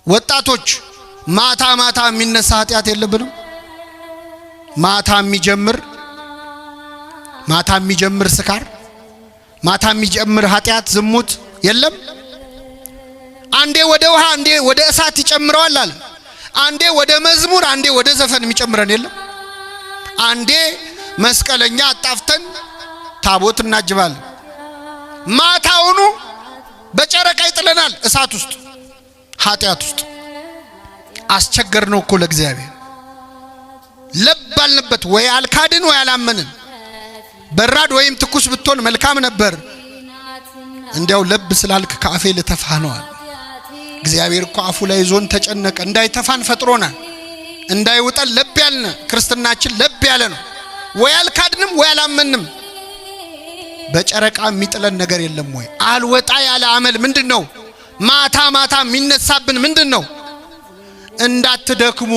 ወጣቶች ማታ ማታ የሚነሳ ኃጢአት የለብንም? ማታ የሚጀምር፣ ማታ የሚጀምር ስካር፣ ማታ የሚጀምር ኃጢአት፣ ዝሙት የለም? አንዴ ወደ ውሃ አንዴ ወደ እሳት ይጨምረዋል አለ። አንዴ ወደ መዝሙር አንዴ ወደ ዘፈን የሚጨምረን የለም? አንዴ መስቀለኛ አጣፍተን ታቦት እናጅባለን። ማታውኑ በጨረቃ ይጥለናል እሳት ውስጥ፣ ኃጢአት ውስጥ። አስቸገር ነው እኮ ለእግዚአብሔር። ለብ አልንበት ወይ አልካድን ወይ አላመንን። በራድ ወይም ትኩስ ብትሆን መልካም ነበር። እንዲያው ለብ ስላልክ ከአፌ ልተፋህ ነዋል። እግዚአብሔር እኮ አፉ ላይ ይዞን ተጨነቀ። እንዳይተፋን ፈጥሮናል። እንዳይውጠን ለብ ያልነ ክርስትናችን ለብ ያለ ነው። ወይ አልካድንም ወይ አላመንም። በጨረቃ የሚጥለን ነገር የለም ወይ? አልወጣ ያለ አመል ምንድን ነው? ማታ ማታ የሚነሳብን ምንድን ነው? እንዳትደክሙ።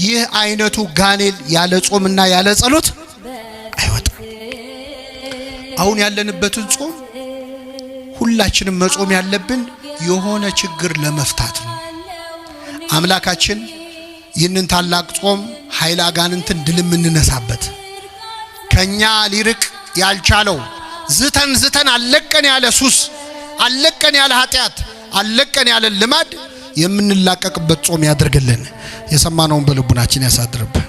ይህ አይነቱ ጋኔል ያለ ጾምና ያለ ጸሎት አይወጣም። አሁን ያለንበትን ጾም ሁላችንም መጾም ያለብን የሆነ ችግር ለመፍታት ነው። አምላካችን ይህንን ታላቅ ጾም ኃይለ አጋንንትን ድል የምንነሳበት፣ ከኛ ሊርቅ ያልቻለው፣ ዝተን ዝተን አለቀን ያለ ሱስ፣ አለቀን ያለ ኃጢአት፣ አለቀን ያለ ልማድ የምንላቀቅበት ጾም ያድርግልን። የሰማነውን በልቡናችን ያሳድርብን።